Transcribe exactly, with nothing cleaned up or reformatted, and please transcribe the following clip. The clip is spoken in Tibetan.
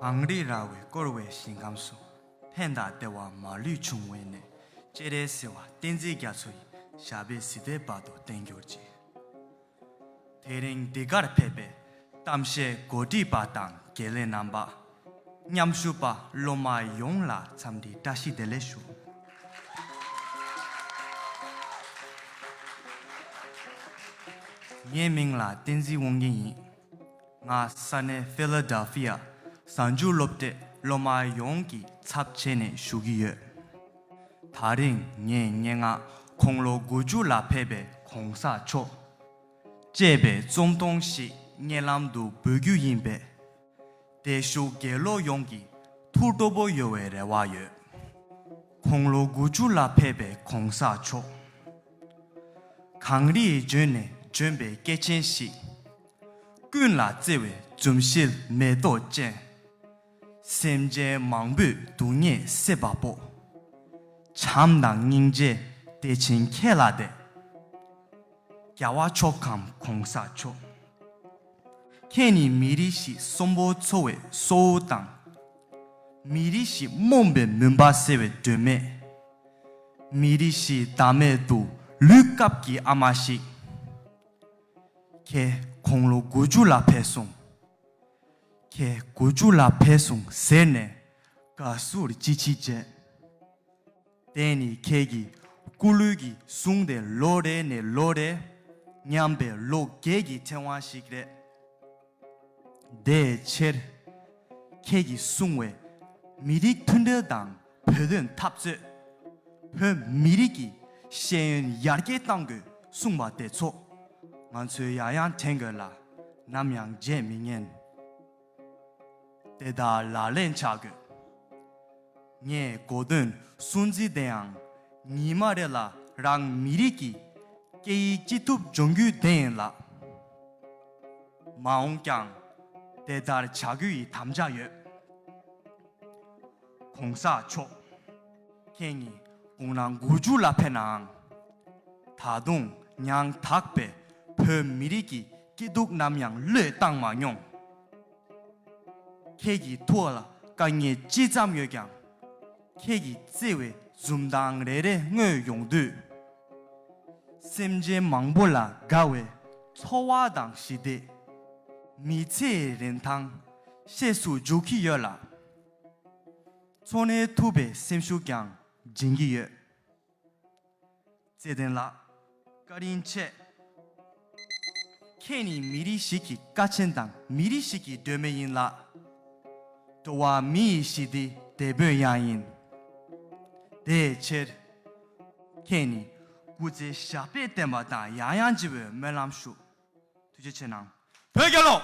གངས་རི་ར་བས་བསྐོར་བའི་ཞིང་ཁམས་སུ། ཕན་དང་བདེ་བ་མ་ལུས་འབྱུང་བའི་གནས། སྤྱན་རས་གཟིགས་དབང་བསྟན་འཛིན་རྒྱ་མཚོ་ཡི། ཞབས་པད་སྲིད་མཐའི་བར་དུ་བརྟན་གྱུར་ཅིག། དེ་རིང་འདི་གར་ཕེབས་པའི་གཏམ་བཤད་གོ་སྒྲིག་པ་དང་དགེ་ལས་རྣམ་པ། མཉམ་ཞུགས་པ་སློབ་མ་ཡོངས་ལ་འཚམས་འདྲིའི་བཀྲ་ཤིས་བདེ་ལེགས་ཞུ། ངའི་མིང་ལ་བསྟན་འཛིན་དབང་རྒྱལ་ཡིན། ང་ས་གནས་ཕི་ལ་ཌེལ་ཕི་ཡ་གཟའ་མཇུག་སློབ་གྲྭའི་སློབ་མ་ཡོངས་ཀྱི་ཚབ་བྱས་ནས་ཞུ་གི་ཡོད། དེ་རིང་ངས་སྙན་ངག་དགུང་ལོ་དགུ་བཅུ་ལ་ཕེབས་པའི་གོང་ས་མཆོག་ཅེས་པའི་རྩོམ་ཐུང་ཞིག་སྙན་ལམ་དུ་འབུལ་རྒྱུ་ཡིན་པས། བདེ་ཤུགས་དགེ་སློབ་ཡོངས་ཀྱི་ཐུགས་སྤྲོ་པོ་ཡོད་པའི་རེ་བ་ཡོད། དགུང་ལོ་དགུ་བཅུ་ལ་ཕེབས་པའི་གོང་ས་མཆོག། གངས་རིའི་ལྗོངས་ནས་བྱོན་པའི་སྐྱེས་ཆེན་ཞིག། ཀུན་ལ་བརྩེ་བའི་འཛུམ་ཞལ་མེ་ཏོག་ཅན། སེམས་ཅན་མང་པོའི་སྡུག་བསྔལ་སེལ་བ་པོ། བྱམས་དང་སྙིང་རྗེ་བདེ་ཆེན་ཁྱེད་ལ་བདེ། རྒྱལ་བ་མཆོག་གམ་གོང་ས་མཆོག། ཁྱེད་ནི་མི་རིགས་ཤིག་གསོན་པོ་འཚོ་བའི་སྲོག་དང་། མི་རིགས་ཤིག་རྨོངས་པའི་མུན་པ་སེལ་བའི་སྒྲོན་མེ། མི་རིགས་ཤིག་བདག་མེད་དུ་ལུས་སྐབས་ཀྱི་ཨ་མ་ཞིག། ཁྱེད་དགུང་ལོ་དགུ་བཅུ་ལ་ཕེབས་སོང་། ཁྱེད་དགུ་བཅུ་ལ་ཕེབས་སོང་ཟེར་ནས་དགའ་བསུར་ཅི་ཅི་བྱས། དེ་ནི་ཁྱེད་ཀྱི་སྐུ་ལུས་ཀྱི་ཟུངས་དེ་ལོ་རེ་ནས་ལོ་རེ་ཉམས་པའི་ལོ་རྒས་ཀྱི་ཕྲེང་བ་ཞིག་རེད། དེའི་ཕྱིར། ཁྱེད་ཀྱིས་གསུངས་པའི་མི་རིགས་མཐུན་སྒྲིལ་དང་བོད་དོན་འཐབ་རྩོད། བོད་མི་རིགས་ཀྱི་ཤེས་ཡོན་ཡར་རྒྱས་གཏང་དགོས་གསུངས་པ་དེ་ཚོ་ང་ཚོས་ཡང་ཡང་དྲན་དགོས་ལ་ནམ་ཡང་བརྗེད་མི་ཉན། དེ་དག་ལག་ལེན་བྱ་དགོས། ངས་གོ་དོན་སྲུང་བརྩི་དེ་ཡང་ཉི་མ་རེ་ལ་རང་མི་རིགས་ཀྱི་སྐད་ཡིག་ཅི་ཐུབ་སྦྱོང་རྒྱུ་དེ་ཡིན་ལ། མ་འོངས་ཀྱང་དེ་ལྟར་བྱ་རྒྱུ་ཡི་དམ་བཅའ་ཡོད། གོང་ས་མཆོག། ཁྱེད་ཉིད་དགུང་ན་དགུ་བཅུ་ལ་ཕེབས་ནའང་། ད་དུང་ཡང་དག་པའི་བོད་མི་རིགས་ཀྱི་སྐྱིད་སྡུག་ནམ་ཡང་བློས་བཏང་མ་མྱོང་། ཁྱེད་ཀྱི་ཐུགས་ལ་དཀའ་ངལ་ཅི་ཙམ་ཡོད་ཀྱང་། ཁྱེད་ཀྱི་བརྩེ་བའི་འཛུམ་མདངས་རེ་རེ་མངོན་ཡོང་དུས། སེམས་ཅན་མང་པོ་ལ་དགའ་བའི་ཚོར་བ་དང་ཞི་བདེ། མི་ཚེའི་རིན་ཐང་ཤེས་སུ་འཇུག་གི་ཡོད་ལ། འཚོ་གནས་ཐུབ་པའི་སེམས་ཤུགས་ཀྱང་སྦྱིན་གྱི་ཡོད། བརྩེ་ལྡན་ལགས། བཀའ་དྲིན་ཆེ། ཁྱེད་ནི་མི་རིགས་ཤིག་གི་དཀའ་ཆེན་དང་མི་རིགས་ཤིག་གི་སྒྲོན་མེ་ཡིན་ལ། འགྲོ་བ་མི་ཡི་ཞི་བདེའི་དེད་དཔོན་ཡང་ཡིན། དེའི་ཕྱིར། ཁྱེད་ནི་སྐུ་ཚེ་ཞབས་པད་བརྟན་པ་དང་ཡང་ཡང་བརྗིད་པའི་སྨོན་ལམ་ཞུ། ཐུགས་རྗེ་ཆེ་གནང་། བོད་རྒྱལ་ལོ།